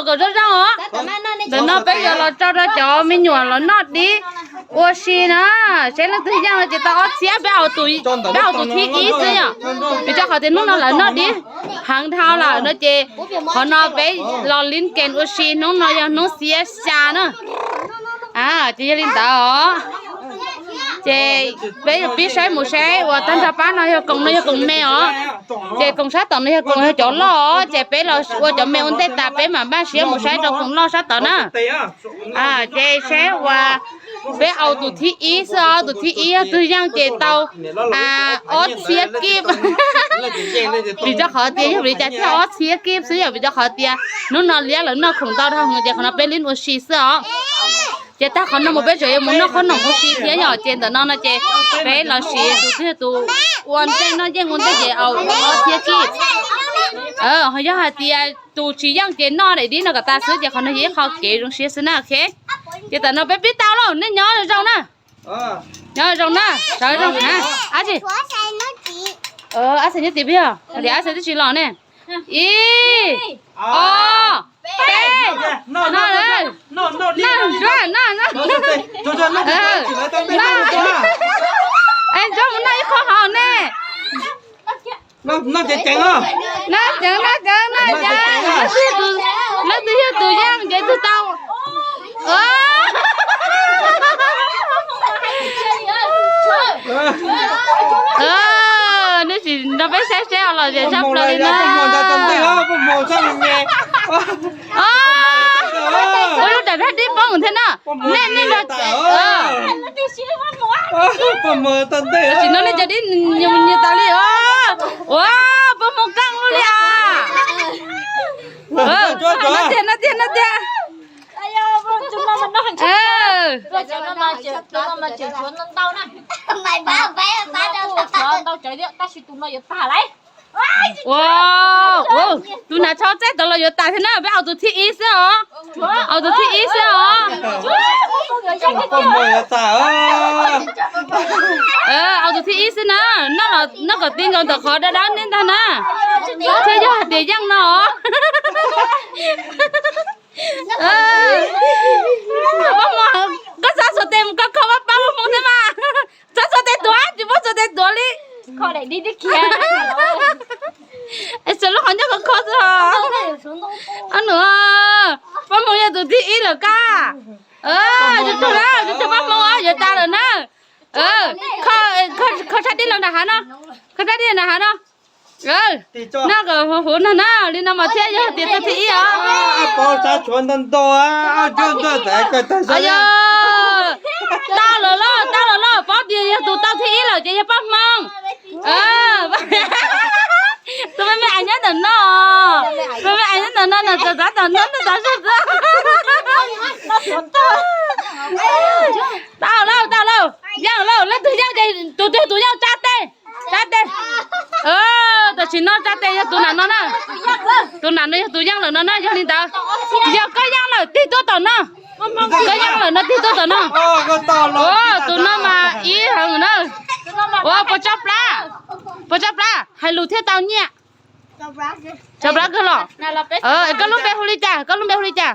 Kom zoo zoo os. Ntawm no peb yuav los tso rau cov me nyuam los noj dib ua si na. Saib leej twg yeej no ces tau ob txhiab, peb, peb haus tus thib ib xwb yom. Vim rau qhov tias hnub no lawv noj dib heev dhau lawm no ces qhov no peb los lin kees ua si, hnub no yog hnub xiab xya na. Ces yog li ntawd os. Ces peb pib saib mus saib uas tag nrho pab no yog koom, no yog koom me os. Ces koom sab tom no yog koom yog cov loj os, ces peb los ua cov me ua ntej tas peb mam npaj siab mus saib rau koom loj sab tod na. Ces saib uas peb haus tus thib ib xwb os, tus thib ib yog twg yeej ces tau ob txhiab kib. Vim rau qhov tias yog vim li cas thiaj ob txhiab kib xwb yom, vim rau qhov tias hnub no liab lawv noj khoom ntau dhau ces qhov no peb lin ua si xwb os. Ces tag qhov no mus peb tseem yuav mus noj qhob noom ua si thiab yom, ces ntawm no no ces peb los sim tus twg tus ua ntej noj yeej ua ntej ces haus ob txhiab kib. Ho yog hais tias tus tsis yeej ces noj daim dib no kom tas xwb ces qhov no yog ib qho kev zoo siab xwb na. Ces tam no peb pib tau lauj, nej nyob zoo na. Nyob zoo na, sawv zoo na. Ab tsi, ab tsi nyob tim peb os, ab tsi twb tsis los ne. Ib, ob, peb, no, no, no, no, no, no, no, ntsuab mus noj ib qho hauv ne. Noj ceev ceev, noj ceev, noj ceev, noj ceev. Leej twg yog tus yeej ces tus tau. Nej sim nrog peb saib seb los zem zaj plaws li na. Ua lub daim dib poob thiab na. Nej, nej, tam sim no nej cov dib nyias tas li os. Ua, pab Hmoob Kooj lub li os. No tiag, no tiag, no tiag. Tab sis tus no yuav tas lawm. Ua, tus hnav tsho txaij tod los yuav tas thiab na, peb haus tus thib ib xwb os. Haus tus thib ib xwb os. Haus tus thib ib xwb na, noj kom ti nkaus ntawm qhov dawb dawb neb ntag na. Thiab yog hais tias yeej no. Pab Hmoob, koj txhob xuas tes mus kho kho pab Hmoob thiab mas. Txhob xuas tes tuav, tsis muab xuas tes tuav li. Es xuas lub qhov ncauj kho kho xwb os. Ob nus, pab Hmoob yog tus thib ib lawm kab. Tus tug na, tus tug pab Hmoob yuav tas lawm na. Kho, kho sab dib los nram hav no. Kho sab dib nram hav no. Noj kom huv huv no na, li no mas thiaj yog tias tug thib ib os. Tau lawm lauj, tau lawm lauj, paub tias yog tus tau thib ib lawm ces yog pab Hmoob. Tus me me ais nyob ntawm no, tus me me ais nyob ntawm no, nws txawm xav tau noj noj tas zog xwb. Tau lauj, tau lauj, yeej lauj, leej twg yeej ces tus twg tus yeej tsa tes, tsa tes. Tam sim no tsa tes yog tus nram no na. Tus nram no yog tus yeej lawm no na, yog li ntawd yog koj yeej lawm tig tuaj tom no. Koj yeej lawm no tig tuaj tom no. Ua tus no mas ib heev na. Ua puas tso plab, puas tso plab hais lus thiaj tau nyiaj. Tso plab kawg los. Koj lub npe hu li cas, koj lub npe hu li cas?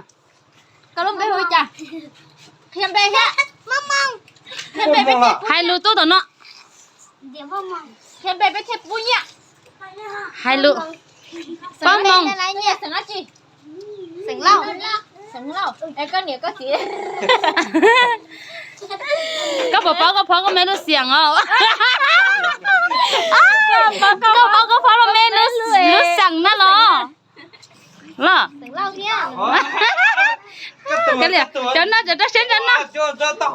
Hais lus tuaj tom no. Hais lus. Pab Hmoob. Koj puas paub koj phob koj me lub xiam os? Koj paub koj phob koj me lub xiam na los? Los. Cov no cov rau siab ntso no.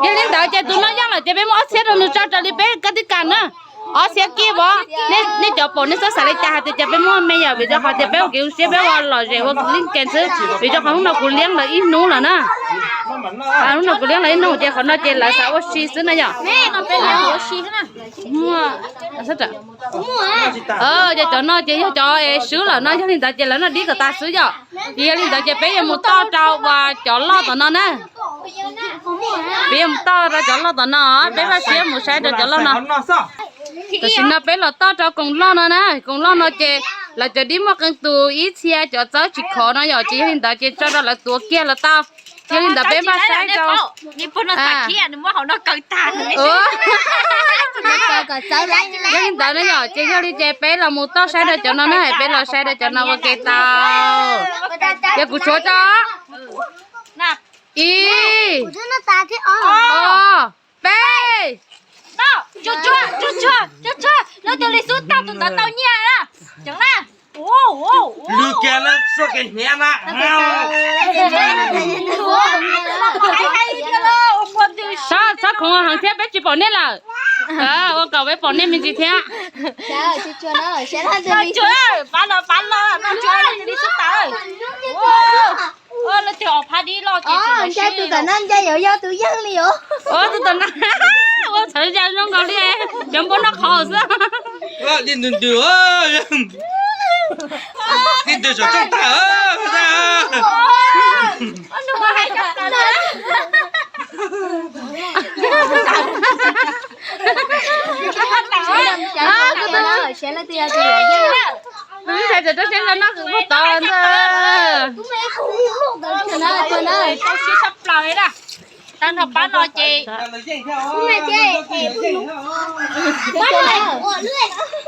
Yog li ntawd ces tus no yeej lawm ces peb muab ob txhiab rau nws tso raws li peb kab tib kas na. Ob txhiab kib vov. Nej cov pom nej txhob xav li cas hais tias cas peb muab me yom, vim rau qhov tias peb ua kev zoo siab peb ua lom zem ua lin kev xwb, vim rau qhov hnub no kuv liab lawv ib hnub lawm na. Hnub no kuv liab lawv ib hnub ces qhov no ces lawv xav ua si xwb na yom. Ces cov no ces yog cov swb lawm no, yog li ntawd ces lawv noj dib kom tas xwb yom. Ces yog li ntawd ces peb yuav mus toj rau uas cov loj tom no na. Peb yuav mus toj rau cov loj tom no, peb npaj siab mus saib rau cov loj no. Tam sim no peb los toj rau koom loj no na, koom loj no ces Lawv cov dib muaj qee tus ib txhia cov txawb tsis khov no yom, ces yog li ntawd ces tso rau lawv tuav kiag los tau. Yog li ntawd peb mam saib rau. Yog li ntawd no yom, ces yog li ces peb los mus toj saib rau cov no na, peb los saib rau cov no ua ke tau. Ces kuv tshuav tso. Ib, ob, peb. Lub twg li xub tag tus ntawd tau nyiaj na. Lwg kiag lawm, txoj kev hnyav na. Txhob khoov heev thiab, peb tsis pom nej lawm. Ua kom peb pom nej me ntsis thiab. Pab los, pab los, no tsuav li xub tawv. Leej twg ob phab dib loj ces tus tom no nce yuav yog tus yeej li os. Tus tom no ua txhawv zaj zoo nkaus li cov npua noj qhauv xwb. Li ntws ntws, li ntws saum tsooj tag. Tus ntxhais txawm rau siab nrog noj kws puag tod ntag. Tau siab tshaj plaws li na. Tau nrog pab no ces,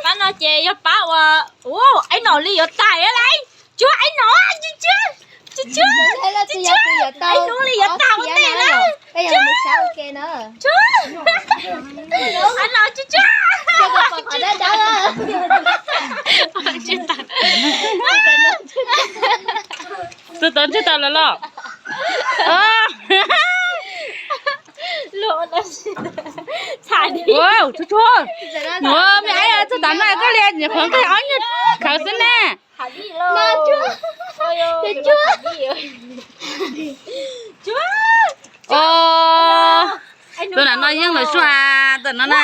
pab no ces yog pab uas, ub, ib nom li yuav tag lawm. Tsuag, ib nom, tsuag, tsuag, tsuag, ib nom li yuav tag ua ntej lawm. Tus tod ntsib tau lawm los? Tsuag tsuag, me ab, txog tam no koj li nyuam qhuav nqig ob nyuag khawv xwb ne. Tus nam no yeej lawm sua, tus nam no na.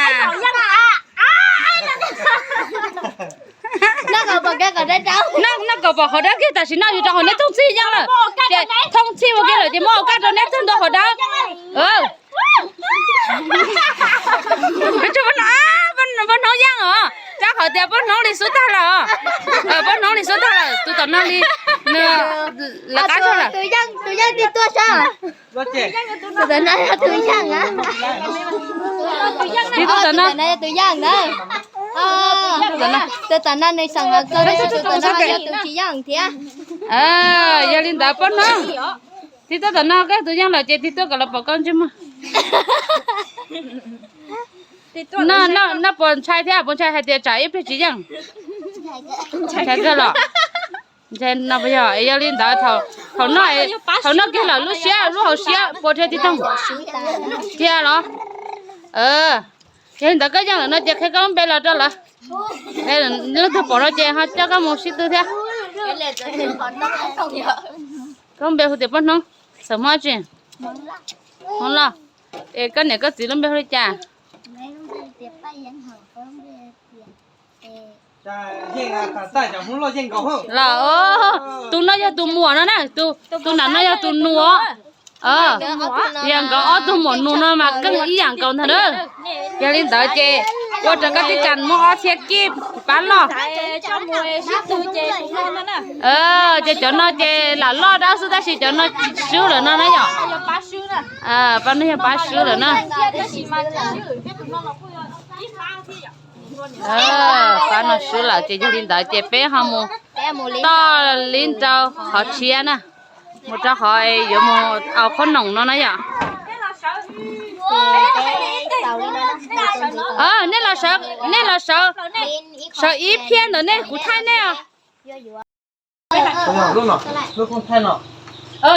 Noj kom pom qhov dawb kiag, tam sim no yus rau hauv neb thooj txhij yeej lawm. Ces thooj txhij ua kiag lawm ces muab ua kaj rau neb txog ntua qhov dawb. Poj hnoob yeej os, rau qhov tias poj hnoob li xub tag lawm. Poj hnoob li xub tag lawm, tus tom no li, lawv qab zog lawm. Tus yeej tig tuaj sab. Tus tom no yog tus yeej. Tus tom no yog tus yeej na. Tus tom no nws xeem hauv kawg, tus tom no yog tus tsis yeej thiab. Yog li ntawd poj hnoob, tig tuaj tom no koj tus yeej lawm ces tig tuaj kom lawv pom koj ntsej muag. Noj puas ntshai thiab, puas ntshai hais tias tsam ib pliag tsis yeej? Ntshai kawg los? Ntshai no puas yog? Yog li ntawd thaum noj, thaum noj kiag lawm lub siab, lub hauv siab puas dhia tib toog? Dhia los? Yog li ntawd koj yeej lawm no ces qhia koj lub npe los rau lawv. Leej twg pom no ces ho coj koj mus sib tw thiab. Koj lub npe hu tias poj hnoob, xeem Hmoob tsi? Hmoob Lauj. Es koj niam koj txiv lub npe hu li cas? Los, tus no yog tus muam no na, tus nram no yog tus nus. Yog nkawd ob tug muam nus no mas keej ib yam nkaus ntag na. Yog li ntawd ces ua rau koj tib kas muaj ob txhiab kib pab loj. Ces cov no ces lam loj dawb xwb tab sis cov no swb lawm no na yom. Pab no yog pab swb lawm na. Pab no swb lawm ces yog li ntawd ces peb ho mus toj li rau qhov tshiab na, mus rau qhov yuav mus au qhob noom no na yom. Nej los sawv, nej los sawv, sawv ib phiab ntawm nej kuv thaij nej os.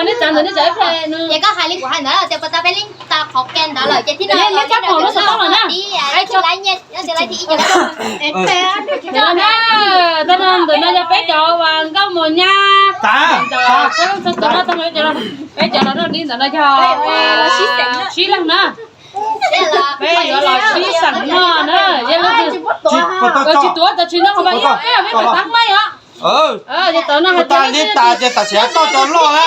Nej txav ntawm nej txav ib pliag. Ces koj hais li kuv hais ntawd tias puas tau peb leej tau qhov ke ntawd lawm ces tib no nej txhob pom lub xov tooj lawm na. Tau no ntawm no yog peb cov uas nkauj mus nyab, peb cov los noj li ntawm no yog sib leeg na. Peb yuav los sib xeem noj na, yog leej twg tsis tuav tau tsis noj qhov peb yuav peb kom tab maij os. Yog tau no hais tias li tas ces tam sim no toj cov loj na,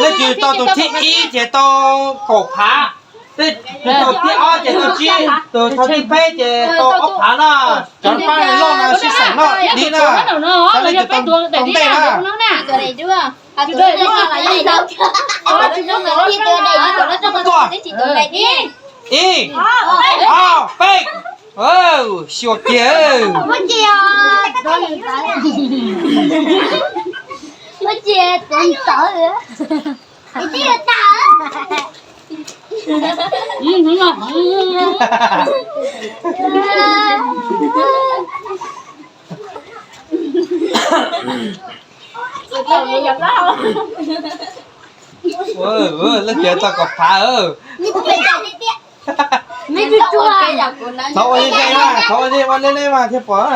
leej twg tau tus thib ib ces tau kaum phav. Tus thib ob ces tau tsib, tus thib peb ces tau ob phav na. Cov pab loj no sib xeem no li na. Cov nej tau ntej na. Ib, ob, peb. Xyuas kiag. Leej twg tau kaum phav. Thov ua deb deb mas, thov ua deb ua deb deb mas thiaj pom.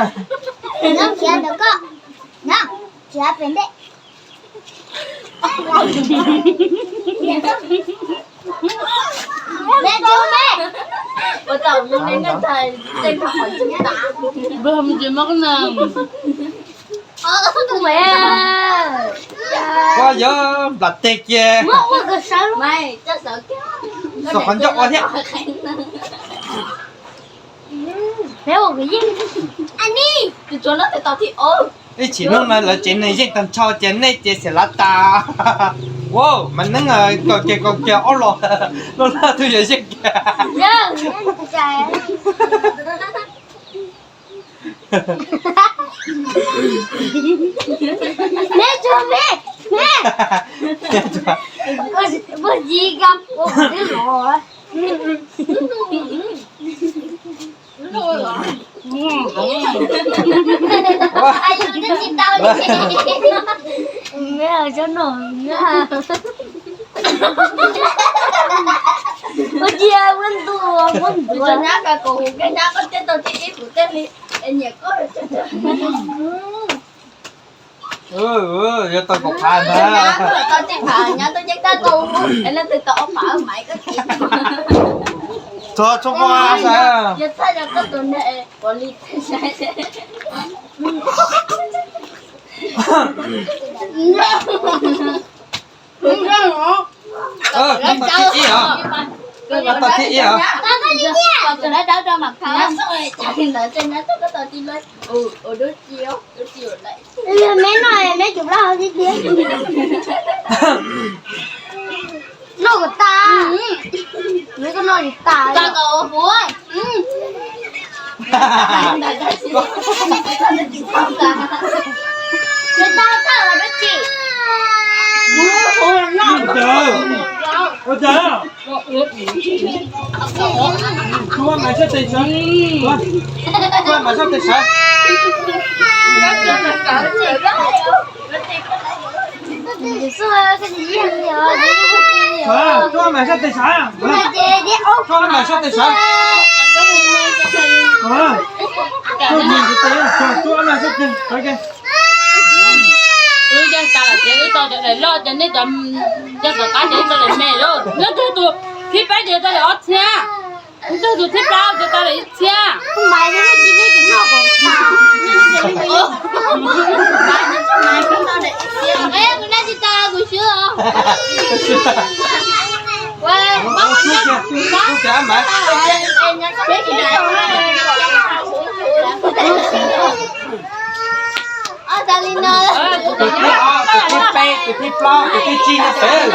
Koj yuav nplam teg kiag. Xav qhov ncauj ua thiab. Ib chim hnub no lawv tsev neeg yeej tag nrho ces nej ces xiam lav tas. Ua mas neeb kaum kiag kaum kiag ob los, loj loj twb yuav yeej kiag. Ua cia ua ntu, ua ntu. Nyab ka kuv, kuv nyab koj tej tau tib ib kuv tej li, es nyiam koj. Yuav tau kaum phav ntag. Tau tib phav, nyab tub yeej tab tau, es leej twg tau ob phav mas koj tsis txog txog poj sas. Yog txhob yog koj tus neeg ua li sai. Koj tau thib ib os. Koj tau thib ib os. Me no me cov plaub hau tiag tiag. Noj kom tas. Noj kom tas. Ua cas? Tsuab mas sab tes sawv. Tsuab mas sab tes sawv. Tsuab mas sab tes sawv. Tsuab mas sab tes sawv. Tsuab mas sab tes sawv. Wb yeej tas lawm ces wb tau cov daim loj, ces nej cov, cov tom qab ces wb tau daim me lawm. Leej twg tus thib peb ces tau daim ob txhiab. Leej twg tus thib plaub ces tau daim ib txhiab. Tus thib ob, tus thib peb, tus thib plaub, tus thib tsib no xwb.